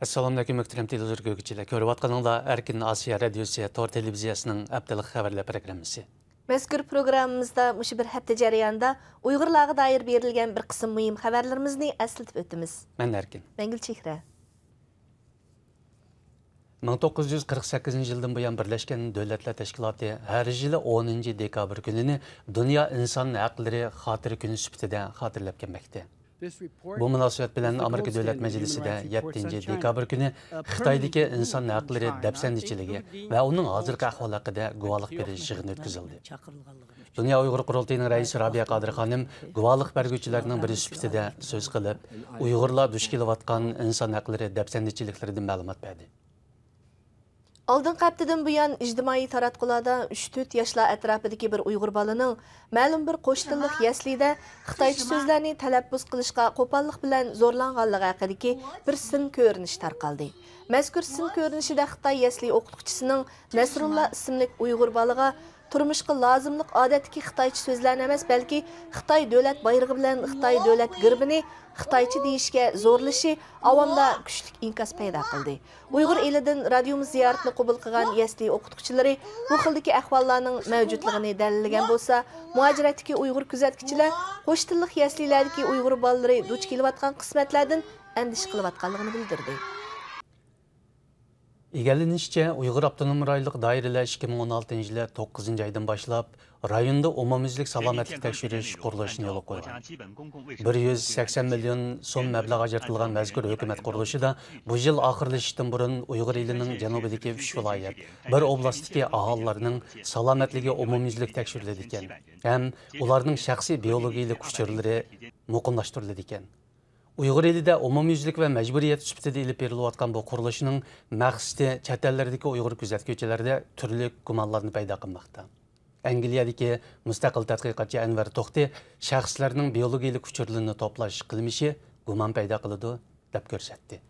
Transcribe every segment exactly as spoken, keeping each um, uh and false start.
ئەسسالامۇئەلەيكۇم، مۆھتەرەم تېلېۋىزور كۆرگۈچىلەر. كۆرۈۋاتقىنىڭلار ئەركىن ئاسىيا رادىيوسى تور تېلېۋىزىيەسىنىڭ ھەپتىلىك خەۋەرلەر پروگراممىسى. مەزكۇر پروگراممىمىزدا مۇشۇ بىر ھەپتە جەريانىدا ئۇيغۇرلارغا دائىر بېرىلگەن بىر قىسىم مۇھىم خەۋەرلىرىمىزنى ئەسلىتىپ ئۆتىمىز. مەن ئەركىن. مەڭگۈ چېھرە. مىڭ توققۇز يۈز قىرىق سەككىزىنچى يىلدىن بۇيان، بىرلەشكەن دۆلەتلەر تەشكىلاتى ھەر يىلى ئونىنچى دېكابىر كۈنىنى دۇنيا ئىنسان ھەقلىرى خاتىرە كۈنى سۈپىتىدە خاتىرىلەپ كەلمەكتە. بۇ مۇناسىۋەت بىلەن ئامېرىكا دۆلەت مەجلىسىدە يەتتىنچى دېكابىر كۈنى خىتايدىكى ئىنسان ھەقلىرى دەپسەندىچىلىكى ۋە ئۇنىڭ ھازىرقى ئەھۋالى ھەققىدە گۇۋاھلىق بېرىش يىغىنى ئۆتكۈزۈلدى. دۇنيا ئۇيغۇر قۇرۇلتىيىنىڭ رەئىسى رابىيە قادىر خانىم گۇۋاھلىق بەرگۈچىلەرنىڭ بىرى سۈپىتىدە سۆز قىلىپ، ئۇيغۇرلار دۇچ كېلىۋاتقان ئىنسان ھەقلىرى دەپسەندىچىلىكلىرىدىن مەلۇمات بەردى. ئالدىنقى ھەپتىدىن بۇيان ئىجتىمائىي تاراتقۇلاردا ئۈچ تۆت ياشلار ئەتراپىدىكى بىر ئۇيغۇر بالىنىڭ مەلۇم بىر قوش تىللىق يەسلىدە خىتايچە سۆزلەرنى تەلەپپۇز قىلىشقا قوپاللىق بىلەن زورلانغانلىقى ھەققىدىكى بىر سىن كۆرۈنۈشى تارقالدى. مەزكۇر سىن كۆرۈنۈشىدە خىتاي يەسلى ئوقۇتقۇچىسىنىڭ نەسرۇللا ئىسىملىك ئۇيغۇر بالىغا تۇرمۇشقا لازىملىق ئادەتتىكى خىتايچە سۆزلەرنى ئەمەس، بەلكى خىتاي دۆلەت بايرىقى بىلەن خىتاي دۆلەت گېربىنى خىتايچە دېيىشكە زورلىشى ئاۋامدا كۈچلۈك ئىنكاس پەيدا قىلدى. ئۇيغۇر ئېلىدىن رادىيومىز زىيارىتىنى قوبۇل قىلغان يەسلى ئوقۇتقۇچىلىرى بۇ خىلدىكى ئەھۋاللارنىڭ مەۋجۇتلۇقىنى دەلىللىگەن بولسا، مۇھاجىرەتتىكى ئۇيغۇر كۆزەتكۈچىلەر قوش تىللىق يەسلىلەردىكى ئۇيغۇر بالىلىرى دۇچ كېلىۋاتقان قىسمەتلەردىن ئەندىشە قىلىۋاتقانلىقىنى بىلدۈردى. ئىگىلىنىشىچە، ئۇيغۇر ئاپتونوم رايونلۇق دائىرىلەر ئىككى مىڭ ئون ئالتىنچى يىلى توققۇزىنچى ئايدىن باشلاپ رايوندا ئومۇميۈزلۈك سالامەتلىك تەكشۈرۈش قۇرۇلۇشىنى يولغا قويغان. بىر يۈز سەكسەن مىليون سوم مەبلەغ ئاجرىتىلغان مەزكۇر ھۆكۈمەت قۇرۇلۇشىدا بۇ يىل ئاخىرلىشىشتىن بۇرۇن ئۇيغۇر ئېلىنىڭ جەنۇبىدىكى ئۈچ ۋىلايەت، بىر ئوبلاستتىكى ئاھالىلەرنىڭ سالامەتلىكى ئومۇميۈزلۈك تەكشۈرۈلىدىكەن ھەم ئۇلارنىڭ شەخسىي بىيولوگىيىلىك ئۇچۇرلىرى مۇقىملاشتۇرۇلىدىكەن. ئۇيغۇر ئېلىدە ئومۇميۈزلۈك ۋە مەجبۇرىيەت سۈپىتىدە ئېلىپ بېرىلىۋاتقان بۇ قۇرۇلۇشنىڭ مەقسىتى چەت ئەللەردىكى ئۇيغۇر كۆزەتكۈچىلەردە تۈرلۈك گۇمانلارنى پەيدا قىلماقتا. ئەنگلىيەدىكى مۇستەقىل تەتقىقاتچى ئەنۋەر توختى شەخسلەرنىڭ بىيولوگىيىلىك ئۇچۇرلىرىنى توپلاش قىلمىشى گۇمان پەيدا قىلىدۇ، دەپ كۆرسەتتى.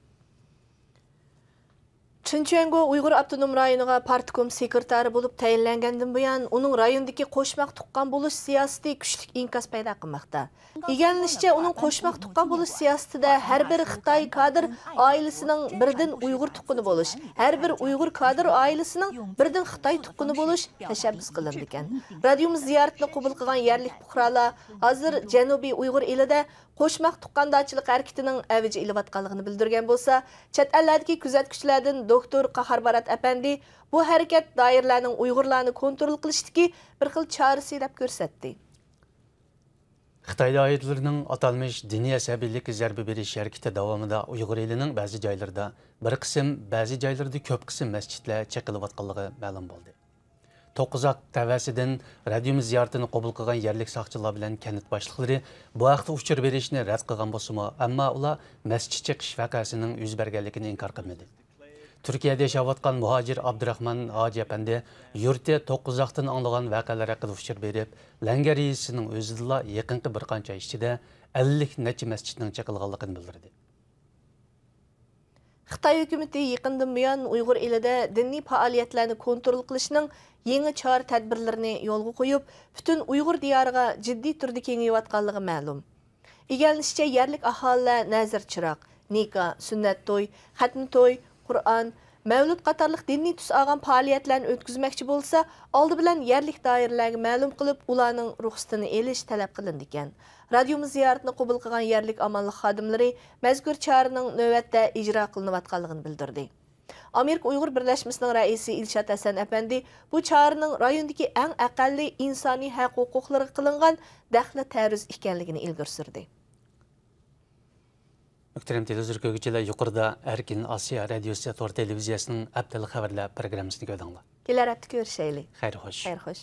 چېن چۈەنگو ئۇيغۇر ئاپتونوم رايونىغا پارتكوم سېكرېتارى بولۇپ تەيىنلەنگەندىن بۇيان، ئۇنىڭ رايوندىكى قوشماق تۇغقان بولۇش سىياسىتى كۈچلۈك ئىنكاس پەيدا قىلماقتا. ئىگىلىنىشىچە، ئۇنىڭ قوشماق تۇغقان بولۇش سىياسىتىدە ھەر بىر خىتاي كادىر ئائىلىسىنىڭ بىردىن ئۇيغۇر تۇغقىنى بولۇش، ھەر بىر ئۇيغۇر كادىر ئائىلىسىنىڭ بىردىن خىتاي تۇغقىنى بولۇش تەشەببۇس قىلىنىدىكەن. رادىيومىز زىيارىتىنى قوبۇل قىلغان يەرلىك پۇقرالار ھازىر جەنۇبىي ئۇيغۇر ئېلىدە قوشماق تۇغقاندارچىلىق ھەرىكىتىنىڭ ئەۋج ئېلىۋاتقانلىقىنى بىلدۈرگەن بولسا، چەت ئەللەردىكى كۆزەتكۈچىلەردىن دوكتور قاھار بارات ئەپەندى بۇ ھەرىكەت دائىرىلەرنىڭ ئۇيغۇرلارنى كونترول قىلىشتىكى بىر خىل چارىسى دەپ كۆرسەتتى. خىتاي دائىرىلىرىنىڭ ئاتالمىش دىنىي ئەسەبىيلىككە زەربە بېرىش ھەرىكىتى داۋامىدا ئۇيغۇر ئېلىنىڭ بەزى جايلىرىدا بىر قىسىم، بەزى جايلىرىدا كۆپ قىسىم مەسچىتلەر چېقىلىۋاتقانلىقى مەلۇم بولدى. توققۇزاق تەۋەسىدىن رادىيومىز زىيارىتىنى قوبۇل قىلغان يەرلىك ساقچىلار بىلەن كەنت باشلىقلىرى بۇ ھەقتە ئۇچۇر بېرىشنى رەت قىلغان بولسىمۇ، ئەمما ئۇلار مەسچىت چېقىش ۋەقەسىنىڭ يۈز بەرگەنلىكىنى ئىنكار قىلمىدى. تۈركىيەدە ياشاۋاتقان مۇھاجىر ئابدۇراخمان ھاجى ئەپەندى يۇرتى توققۇزاقتىن ئاڭلىغان ۋەقەلەر ھەققىدە ئۇچۇر بېرىپ، لەڭگەر يېزىسىنىڭ ئۆزىدىلا يېقىنقى بىر قانچە ئاي ئىچىدە ئەللىك نەچچە مەسچىتنىڭ چېقىلغانلىقىنى بىلدۈردى. خىتاي ھۆكۈمىتى يېقىندىن بۇيان ئۇيغۇر ئېلىدە دىنىي پائالىيەتلەرنى كونترول قىلىشنىڭ يېڭى چارە-تەدبىرلىرىنى يولغا قويۇپ، پۈتۈن ئۇيغۇر دىيارىغا جىددىي تۈردە كېڭىيىۋاتقانلىقى مەلۇم. ئىگىلىنىشىچە، يەرلىك ئاھالىلەر نەزىر چىراغ، نىكاھ، سۈننەت توي، خەتنە توي، قۇرئان، مەۋلۇت قاتارلىق دىنىي تۈس ئالغان پائالىيەتلەرنى ئۆتكۈزمەكچى بولسا، ئالدى بىلەن يەرلىك دائىرىلەرگە مەلۇم قىلىپ، ئۇلارنىڭ رۇخسىتىنى ئېلىش تەلەپ قىلىنىدىكەن. رادىيومىز زىيارىتىنى قوبۇل قىلغان يەرلىك ئامانلىق خادىملىرى مەزكۇر چارىنىڭ نۆۋەتتە ئىجرا قىلىنىۋاتقانلىقىنى بىلدۈردى. ئامېرىكا ئۇيغۇر بىرلەشمىسىنىڭ رەئىسى ئىلشات ھەسەن ئەپەندى بۇ چارىنىڭ رايوندىكى ئەڭ ئەقەللىي ئىنسانىي ھەق ھوقۇقلىرىغا قىلىنغان دەخلى تەرۇز ئىكەنلىكىنى ئىلگىرى سۈردى. مۆھتەرەم تېلېۋىزور كۆرگۈچىلەر، يۇقىرىدا ئەركىن ئاسىيا رادىيوسى تور تېلېۋىزىيەسىنىڭ ھەپتىلىك خەۋەرلەر پروگراممىسىنى كۆردۈڭلار. كېلەر ھەپتە كۆرۈشەيلى. خەير خوش. خەير خوش.